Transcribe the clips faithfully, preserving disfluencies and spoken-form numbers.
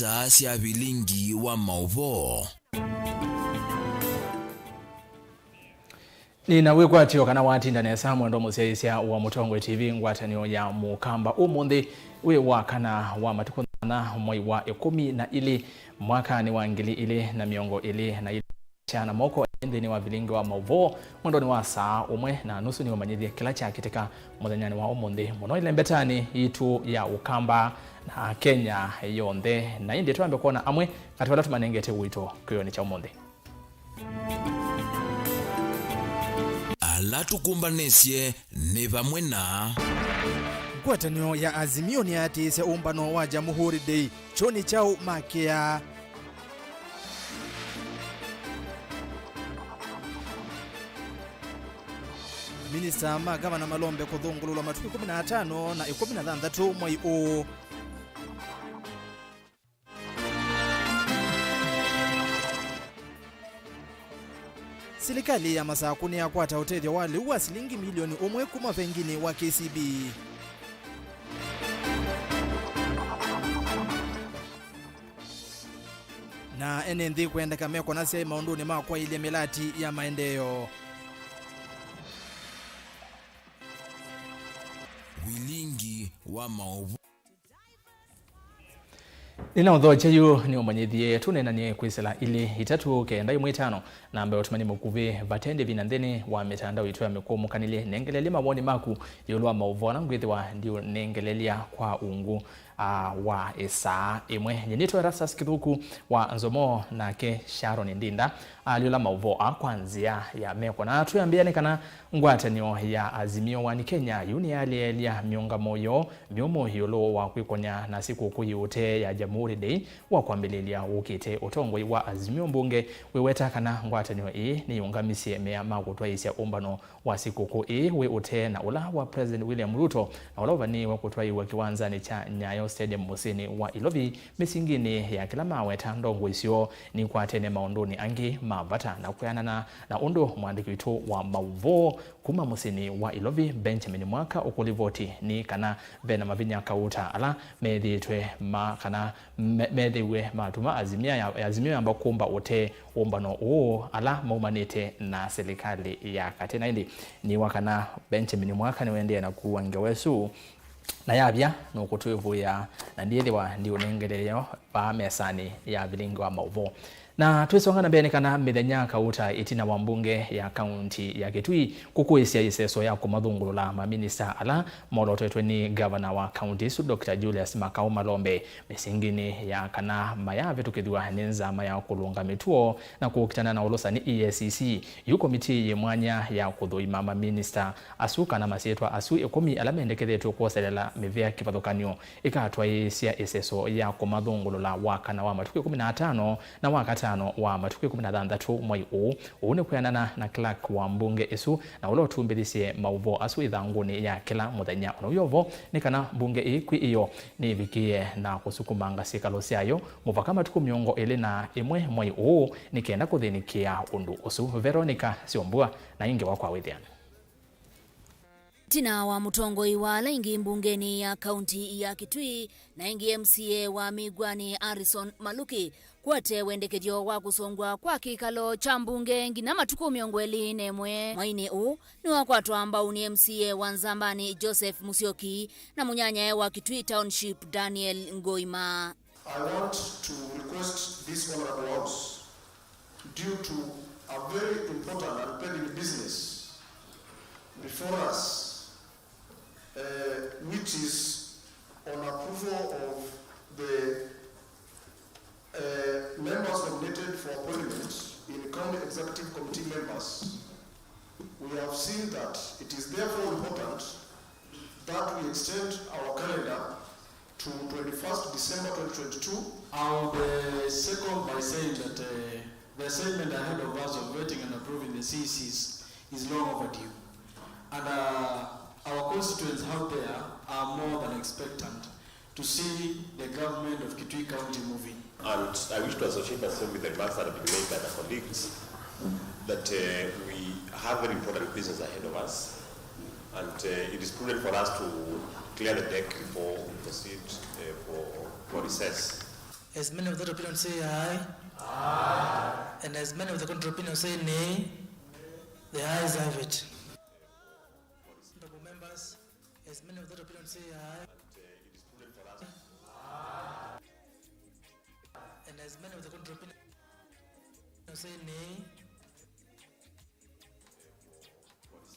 Saa sya vilingi wa maũvoo. Nĩ na wĩkwatyo kana watinda nesa mwendwa mũsyaĩĩsya wa Mũtongoi T V. Ngwatanĩo ya Mũkamba ũmũnthĩ wĩ wa kana wa matukũ nyanya mwai wa ĩkũmi na ilĩ mwakanĩ wa ngili ilĩ na mĩongo ĩlĩ na ilĩ. Kya na moko nthĩnĩ wa vilingi wa maũvoo mwendonĩ wa saa ũmwe na nusu nĩũmanyĩthye kĩla kyakĩtĩka mũthenyanĩ wa ũmũnthĩ mũno ĩlembetanĩ yitũ ya Ũkamba na Kenya yonthe. Na ĩndĩ twambe kwona amwe katĩ vala tũmanengete ũito kĩwĩonĩ kya ũmũnthĩ. Ala tũkũmbanĩsye nĩ vamwe na. Ngwatanĩo ya Azimio nĩyatĩĩsya ũmbano wa Jamhuri Day kyonĩ kyaũ makĩa. Minista ma gavana malombe kũthũngũlũlwa matukũ ĩkũmi na atano na ĩkũmi na thanthatũ mwai ũũ. Silikalĩ ya Masakũ nĩyakwata ũtethyo wa lĩu wa silingi milioni ũmwe kuma venginĩ wa K C B. Na ene nthĩ kwendeka mekona syai maũndũnĩ ma kwaĩlya mĩlati ya maendeeo. Vilingi wa maũvoo. Nĩnaũthokya yu nĩũmanyĩthye tũneenany'e kwĩsĩla ilĩ itatũ kenda ĩmwe ĩtano. Na mbee ũtũmani mũkuvĩ vate ndĩvi na nthĩnĩ wa mĩtandao itũ ya mĩkũmũkanĩlye. Nengelelye mawoni maku ĩũlũ wa maũvoo ala ngwĩthĩwa ndiũnengelelya kwa ungu a, wa ĩsaa ĩmwe. Nyie nĩtwa Erastus Kĩthũku wa Nzomo, nake Sharon Ndinda alyũla maũvoo aa kwa nzĩa ya meko. Na twĩambĩĩa nĩ kana ngwatanĩo ya Azimio One Kenya yu nĩyaleelya mĩũngamo yoo mĩũmũ ĩũlũ wa kwĩkony'a na sikũkũ yĩ ũtee ya Jamhuri Day wa kwambĩlĩlya ũkĩte. Ũtongoi wa Azimio mbunge wĩweta kana ngwatanĩo ĩĩ nĩyũngamisye mea ma kũtwaĩĩsya ũmbano wa sikũkũ ĩĩ wĩ ũtee na ũla wa President William Ruto, na ũla ũvanĩĩwe kũtwaĩĩw'a kĩwanzanĩ kya Nyayo Stadium mũsyĩnĩ wa Ilovi, mĩsinginĩ ya kĩla maweta ndongoi syoo nikwatene maũndũnĩ angĩ ma vata. Na kwĩanana na ũndũ mũandĩki witũ wa maũvoo kuma mũsyĩnĩ wa Ilovi, Benjamin Mwaka, ũkũlivoti nĩ kana ve na mavinya kauta ala methĩĩtwe ma kana me-, methĩwe matuma Azimia ya, Azimio yamba kũmba ũtee ũmbano ũũ ala maumanĩte na silikalĩ ya katĩ. Na ĩndĩ nĩwa kana Benjamin Mwaka nĩwaendee na kũua ngewa ĩsu, na yavya nũkũtwĩvũĩa, na ndyĩthĩwa ndiũnengeleeo vaa mesanĩ ya vilingi wa maũvoo. Na twĩsonga na mbee nĩ kana mĩthenya kauta ĩtina wa mbunge ya kaunti ya Kitui kũkũĩsya ĩseso ya kũmathũngũlũla maminista ala molotetwe nĩ ngavana wa kaunti ĩsu, Doctor Julius Makau Malombe, mĩsinginĩ ya kana mayavĩtũkĩthw'a nĩ nzama ya kũlũnga mĩtuo na kũkitana na ũlũsani, E A C C. Yu komitii yĩ mwanya ya kũthũima maminista asu kana masyĩtwa asu ĩkũmi ala mendekethetw'e kwoselela mĩvĩa kĩvathũkany'o ĩkatwaĩĩsya ĩseso ya kũmathũngũlũla wa kana wa matukũ ĩkũmi na atano na wa katano wa matukũ ĩkũmi na thanthatũ mwai ũũ. Ũu nĩ kwĩanana na clerk wa mbunge ĩsu, na ũla ũtumbĩthisye maũvoo asu ĩthangũnĩ ya kĩla mũthenya. Ona wĩ o vo, nĩ kana mbunge ĩĩ kwĩ ĩyo nĩĩvikĩe na kũsukumanga syĩkalo syayo mũvaka matukũ mĩongo ĩlĩ na ĩmwe mwai ũũ nĩ kenda kũthĩnĩkĩa ũndũ ũsu. Veronica Syombua na ĩngĩ wa kwa wĩthĩano. Ĩtina wa mũtongoi wa ala aingĩ mbungenĩ ya kaunti ya Kitui na ĩngĩ M C A wa Migwani Harrison Maluki kwate wendekethyo wa kũsongw'a kwa kĩkalo kya mbunge nginya matukũ mĩongo ĩlĩ na ĩmwe mwainĩ ũũ, nĩwakwatwa mbau nĩ M C A wa Nzambani Joseph Musyoki na mũnyanyae wa Kitui Township Daniel Ngoima. I want to request this honorable house, due to a very important and pending business before us, uh, which is on approval of the, uh, members nominated for appointment in County Executive Committee members. We have seen that it is therefore important that we extend our calendar to twenty-first December twenty twenty-two. I would, uh, second by saying that, uh, the assignment ahead of us of vetting and approving the C E Cs is long overdue. And, uh, our constituents out there are more than expectant to see the government of Kitui County moving. And I wish to associate myself with the remarks that have been made by the colleagues that, uh, we have very important business ahead of us, and, uh, it is prudent for us to clear the deck before we proceed, uh, for, for recess. As many of that opinion say aye. Aye. And as many of the contrary opinion say nay, the ayes have it. Honorable members, as many of that opinion say aye. And as many of the contrary opinion say nay.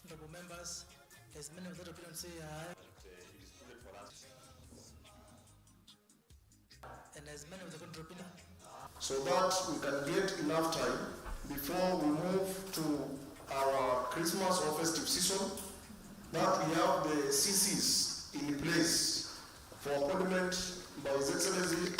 Honorable members, as many of that opinion say aye. And as many of the contrary opinion. So that we can get enough time before we move to our Christmas or festive season, that we have the C Cs in place for appointment by His Excellency